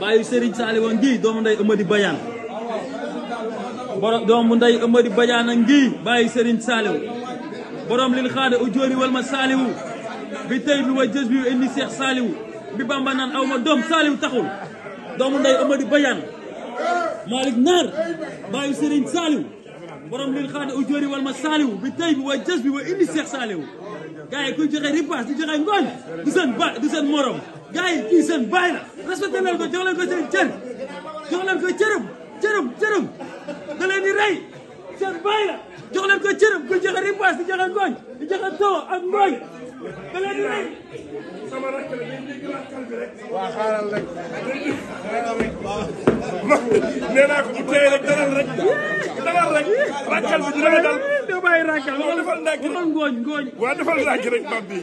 bàyyi Serigne Saliou ngi doomu ndey Amady Badiane borom doomu ndey Amady Badiane ngi bàyyi Serigne Saliou borom lil xaade u joori wal ma Saliou bi tey bi wa jës bi indi Cheikh Saliou bi Bamba naan aw ma doom Saliou taxul doomu ndey Amady Badiane Malick Naar bàyyi Serigne Saliou borom lil xaade u joori wal ma Saliou bi tey bi wa jës bi wa indi Cheikh Saliou gars yi kuy joxe ripaas di joxe ngooñ du seen morom gars yi kii seen baay la respecté leen ko jox leen ko seen cër jox leen ko cërëm da leen di rey seen baay la jox leen ko cërëm kuy joxe ripaas di joxe ngooñ di joxe too ak ngooñ da leen di rey. sama rakk la day dégg lakkal bi rek. waaw xaaral rek. nee naa ko bu tey rek dalal rek. rakkal bi dina la dal. doo bàyyi rakkal defal ndànk waxal ngooñ. waaw defal ndànk rek Pape bi.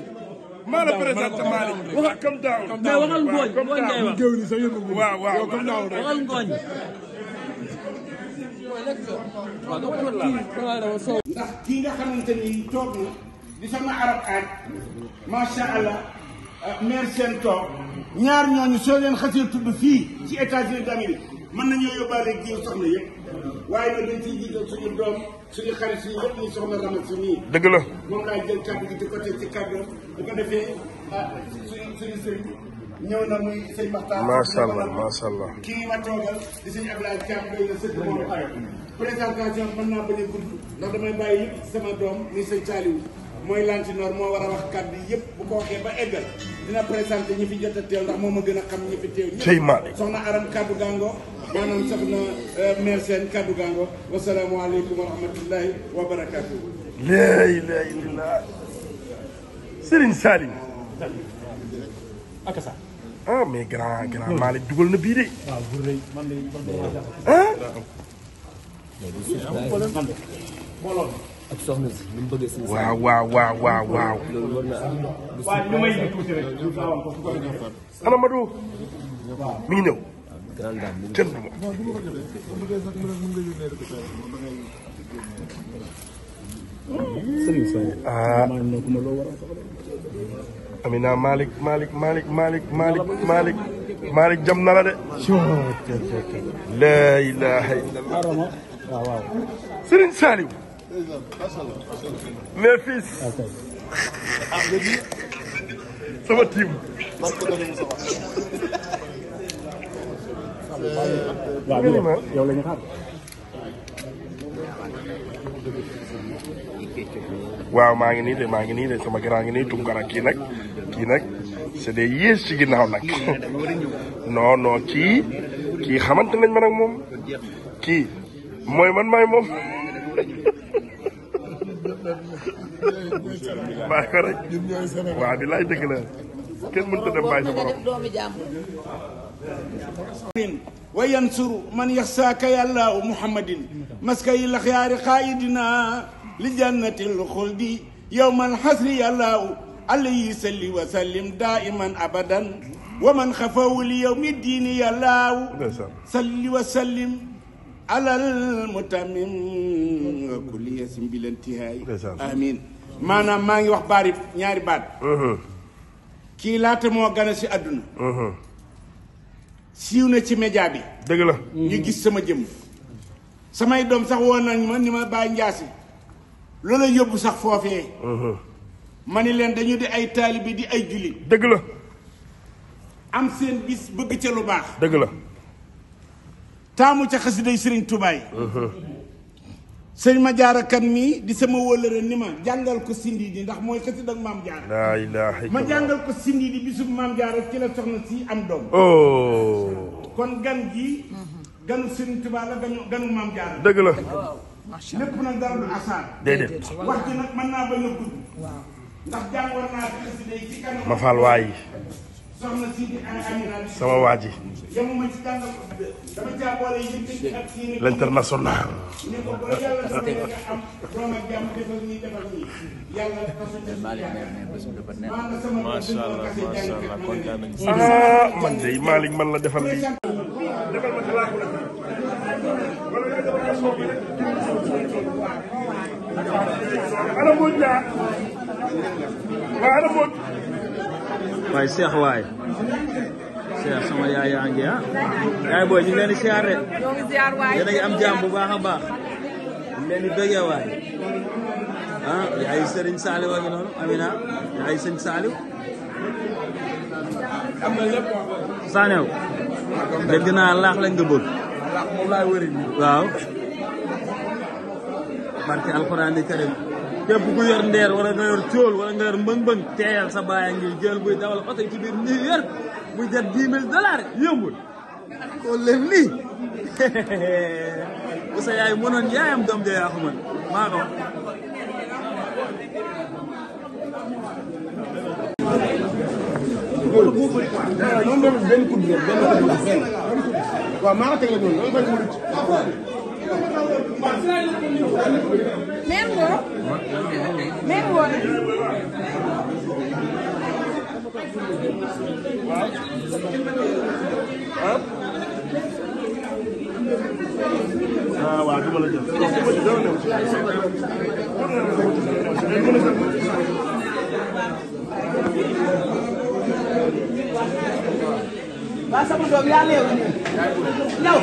maa la présenté Malick. waxal comme daaw. mais waxal ngooñ ngay wax. waaw waxal ngooñ. ndax kii nga xamante ni toog na di sama arab aaj macha allah maire seen toog ñaar ñooñu soo leen xasee tudd fii ci États-Unis d'Amérique mën nañoo yóbbaale jiw soxna yëpp waaye nag dañ ciy jiital suñu doom suñu xarit yi yëpp ñu soxna ramat si nii. dëgg la moom laay jël kàddu gi di ko teg ci kàddu bu ko defee suñu sëriñ ñëw na muy sëñ Maxtaar. macha allah kii ma toogal di sëñ Abdoulaye Thiam doy na sëkk moom pare présentation mën naa bañ a gudd ndax damay bàyyi yëpp sama doom muy sëñ Saliou mooy lantinoor moo war a wax kàddu yëpp bu ko waxee ba eggal dina présenté ñi fi jot a teew ndax moo ma gën a xam ñi fi teew ñëpp soxna aram kàddu gàngo maanaam soxna maire seen kàddu gàngo wasalaamualeykum wa rahmatullahi wa barakatuh. laa ilaaha illallaah Serigne Saliou ak sa ah mais grand Malick dugal na bii de. waaw bu rëy man de ak soxna si ni mu bëggee si. waaw. loolu war na am. waaw ñu may ñu tuuti rek. ana Madou. mi ngi ñëw. grande dame kenn du ma. ah. Amina Malick jam na la de. laa ilaaha illallah. Serigne Saliou. mes fils. sama team. waaw yow la ñu xaar. waaw maa ngi nii de sama grand ngi nii Tunkara kii nag c'est des yées ci ginnaaw nag non kii xamante nañ man ak moom kii mooy man maay moom bàyyi ko rek waaw bi laay dëgg la kenn mënut a dem bàyyi sa borom wa yansuru man yaxsaaka yàllaahu muhammadin maska yi laxyaari xaayidina li jannatil xuldi yowmal xasri yàllaahu alayhi salli wa sallim daiman abadan wa man xafawu li yowmi diini yàllaahu salli wa sallim alal mutamim wa kulli yasim bil intihaay amin maanaam maa ngi wax baari ñaari baat kii laata moo gën a si àdduna siiw na ci média bi dëgg la ñu gis sama jëm samay doom sax woon nañ ma ni ma bàyyi njaasi loola yóbbu sax foofee ma ni leen dañu di ay taalibe di ay jullit dëgg la am seen bis bëgg ca lu baax dëgg la taamu ca xasiday sëriñ tubaay sëñ ma jaara kan mii di sama wóllëre ni ma jàngal ko sindi di ndax mooy xasida ak maam jaara laa ilaaha ma jàngal ko sindi di bisub maam jaara ci la soxna si am doom kon gan gi ganu sëriñ Tuubaa la ganu maam jaara dëgg la lépp nag dara du asaar déedéet wax ji nag mën naa bañ a gudd ndax jàngoon naa fi xasida yi ci kanam ma faal waayi soxna si di Amina sama waa ji yamuma ci jàngal dama caa boole yëpp ak sii l'international ni ko ba yàlla dafa nga am doom ak jàmm defal nii yàlla macha allah kontaan nañu. ah man de Malick man la defal lii ana Mbodj laa waaw ana Mbodj waay Cheikh waay Cheikh sama yaay yaa ngi yaay booy ñu ngi leen di siyaar de. ñoo ngi ziar waay. yéen a ngi am jàmm bu baax a baax. ñu ngi leen di bëggee waay. yaay Serigne Saliou a ngi noonu Amina yaay Serigne Saliou. am na lépp. Sanew. dégg naa laax lañ nga bëgg. laax moom laay wëri. waaw. barke alxuraan di karim képp ku yor ndeer wala nga yor cóol wala nga yor mbëng-mbëng teeyal sa baay ngi jël buy dawal oto yi ci biir New York muy jar $10,000 yombul ko leen lii bu sa yaay mënoon yaayam doom de yaa ko mën maa ko waaw maa ko tegle noonu Mengo. Mengo. waaw du ma la jël. Ba sama doom yaa leew yow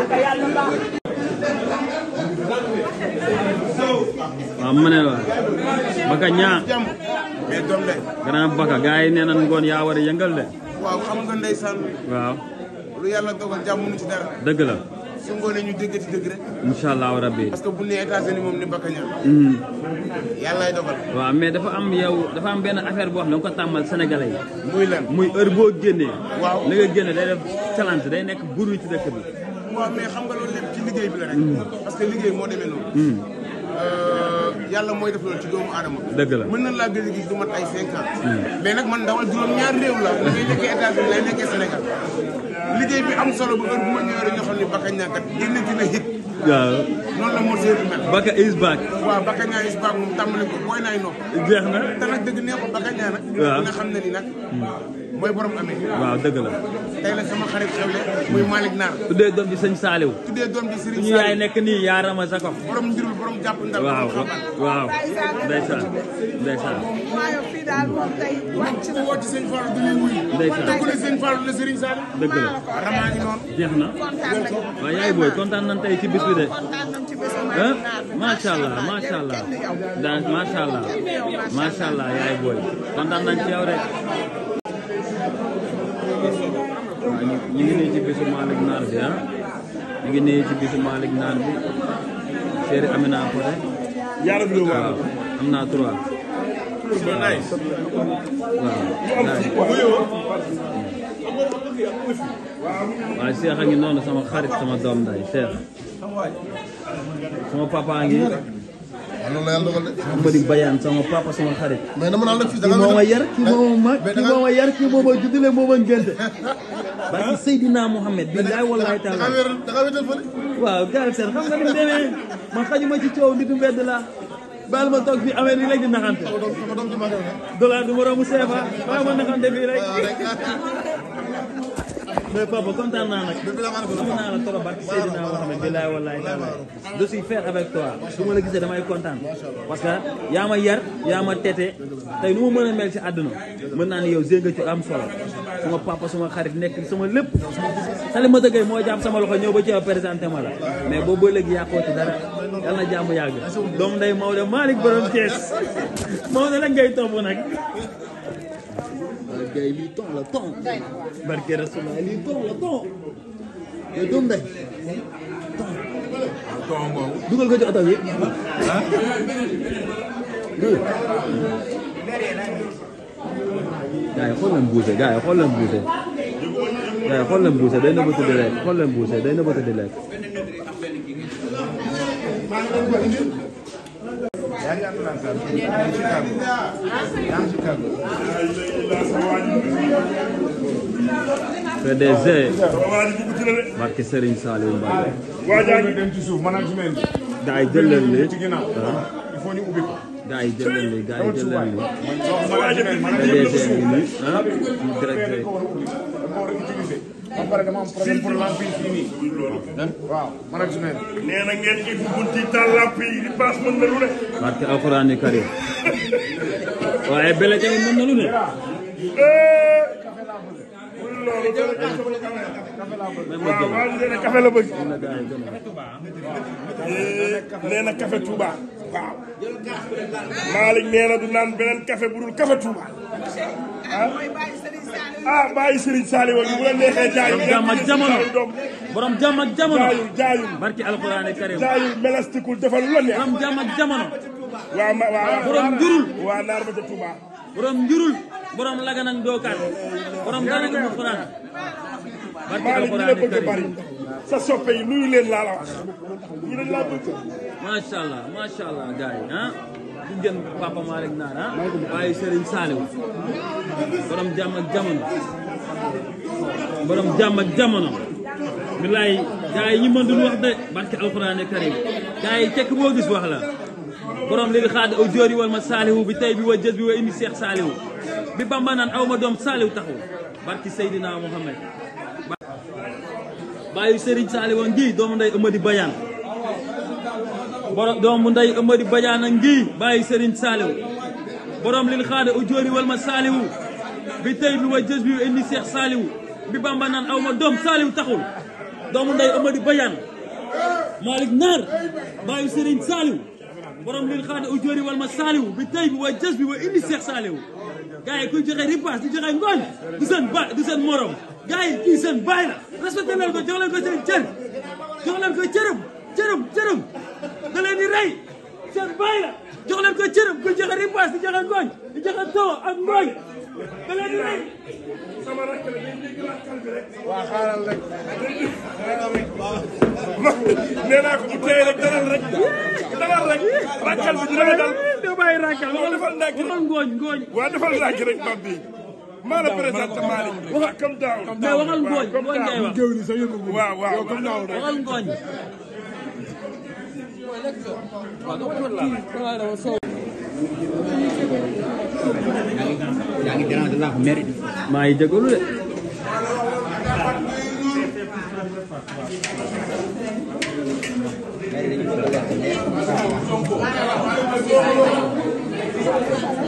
aka yàlla baax waaw ma ne la Baka ñaa mais doom de. gannaaw Baka gars yi nee nañ ngoon yaa war a yëngal de waaw xam nga ndeysaan waaw lu yàlla dogal jàmm mënu ci dara. dëgg la su ngoonee ñu déggati dëgg rek. incha allahu rabbi parce que bu nee États-Unis moom ni Baka ñaan. yàllaay dogal. waaw mais dafa am yow dafa am benn affaire boo xam ne da nga ko tàmmal sénégalais yi muy lan. muy heure boo génnee waaw li nga génne day def challenge day nekk buru ci dëkk bi waaw mais xam nga loolu lépp ci liggéey bi la rek. parce que liggéey moo demee noonu. yàlla mooy def loolu ci doomu aadama. dëgg la mën nañ laa gëj a gis du mat ay 5 ans. mais nag man dawal juróom-ñaar réew la. da ngay nekkee États-Unis lay nekkee Sénégal. liggéey bi am solo ba heure bu ma ñëwee rek ñoo xam ne Baka Niang kat génn dina hit. waaw noonu la moo séeréer mel. Baka is back waaw Baka Niang is back moom tàmbali ko booy naay nopp. jeex na te nag dëgg neexul Baka Niang nag. waaw nga xam ne ni nag. mooy borom amee. waaw dëgg la tey la sama xarit xewle. muy Malick Naar. tuddee doom ji sëñ Saliou tuddee doom ji Serigne suñu yaay nekk nii yaa rama Jacob borom njurul borom jàpp ndal. waaw borom xabaar. waaw ndeysaan ndeysaan waaye fii daal moom tey wàcc ku woo ci sëñ Fallou du ñuy wuyu. ndeysaan te ku ne sëñ Fallou la Serigne Saliou. dëgg la waaw ramaa ngi noonu. jeex na kontaan nañu waaw yaay booy kontaan nañ tey ci bis bi de kontaan nañu ci bésu ah macha allah macha allah daan macha allah macha allah yaay booy kontaan nañ ci yow rek. waaw ñu ngi nii ci bisu Malick Naar bi ñu ngi nii ci bisu Malick Naar bi Chéri Amina Poté waaw am naa 3 waaw waaw Cheikh a ngi noonu sama xarit sama doom day Cheikh sama papa a ngi loolu la yàlla dogal de. Amady Bayane sama papa sama xarit mais dama naan la fii da kii nga moo ma yar kii moo ma mag kii moo ma yar kii moo ma juddale moo ma ngénte barki Seydina Mohamed billaay wallaay taala da nga wéetal fële. waaw gaal seen xam nga ni mu demee man xajuma ci coow nitu mbedd la baal ma toog fii amee ni rek di naxante sama doom ci maa ngi dollar du moroomu CFA baal ma naxante fii rek mais papa kontaan naa nag am naa la trop barki Seydina Mohamed billaay wallaay taala je suis fier avec toi su ma la gisee damay kontaan parce que yaa ma yar yaa ma tete tey nu ma mën a mel ci àdduna mën naa ni yow zé nga ci am solo suma papa suma xarit nekk sama lépp xale ma dëggee moo jàpp sama loxo ñëw ba ci présenté ma la mais boobu ba léegi yàqoo ci dara yal na jàmm yàgg doomu nday Maodo Malick borom Thiès Maodo nag ngay topp nag gay lii ton la ton barke Rasulullah lii ton la ton yow doom nday ton dugal ko ci oto bi gaa yi xool leen buuse gaa yi xool leen buuse gaa yi xool leen buuse day nëbbatu di lekk xool leen buuse day nëbbatu di lekk PDG barke Serigne Saliou Mbacké dem ci suuf management bi. gaa yi jël leen lii ci ginnaaw. il faut ñu ubbi ko. gaa yi jël leen lii gaa yi jël leen lii management PDG ngi nii ah directeur dama war a utiliser. ba pare dama am problème pour lampe yi fii nii. waaw management. nee na ngeen ci bunti taal lamp yi di paas mën na lu ne. barke alxuraani karim waaye bele tamit mën na lu ne waaw waaw nee na café la bëgg. nee na café Touba waaw. Malick nee na du naan beneen café bu dul café Touba. ah bàyyi Serigne Saliou bu la neexee jaayul. jàmm ak jamono borom jàmm ak jamono. jaayul barki alxuraani karim. jaayul melastikul defal lu la neex. borom jàmm ak jamono. waaw borom njurul. waa naar ba ca Touba. borom njurul. borom laganang dookaan. borom dara nga mu xuraan. barki alxuraani karim. bari sa soppe yi nuyu leen laa la wax. ñu dañ laa bëgg. macha allah gars yi ah. di ngeen Papa Malick Naar ah. waaye Serigne Saliou. borom jàmm ak jamono. borom jàmm ak jamono. bilaay gars yi ñi mën dul wax de barki alxuraani karim. gars yi tekk boo gis wax la. borom li xaad aw joori wal ma Saliou bi tey bi wa jës bi wa indi Cheikh Saliou. bi Bamba naan aw ma doom Saliou taxu barki Seydina Mohamed. baayu Serigne Saliou ngi doomu nday Amady Badiane. borom doomu nday Amady Badiane ngi baayu Serigne Saliou. borom li xaad aw joori wal ma Saliou. bi tey bi wa jës bi wa indi Cheikh Saliou. bi Bamba naan aw ma doom Saliou taxul. doomu nday Amady Badiane. Malick Naar baayu Serigne Saliou. borom lil xaade u joori wal ma Saliou bi tey bi wa jës bi wa indi Cheikh Saliou. gars yi kuy joxe ripaas di joxe ngooñ du seen morom. gars yi kii seen baay la respecté leen ko jox leen ko seen cër. jox leen ko cërëm da leen di rey seen baay la jox leen ko cërëm kuy joxe ripaas di joxe ngooñ di joxe too ak ngooñ da leen di rey. sama rakk la day dégg lakkal bi rek. waa xaaral rek. nee naa ko bu tey rek dalal rek. rakkal bi dina dal. doo bàyyi rakkal defal ndànk rek waxal ngooñ. waaw defal ndànk rek Pape bi. maa la présenté Malick. waaw comme daaw. mais waxal ngooñ ngay wax. waaw waxal ngooñ. yaa ngi déranger la mérite. maa ngi jégalu de. Thank you.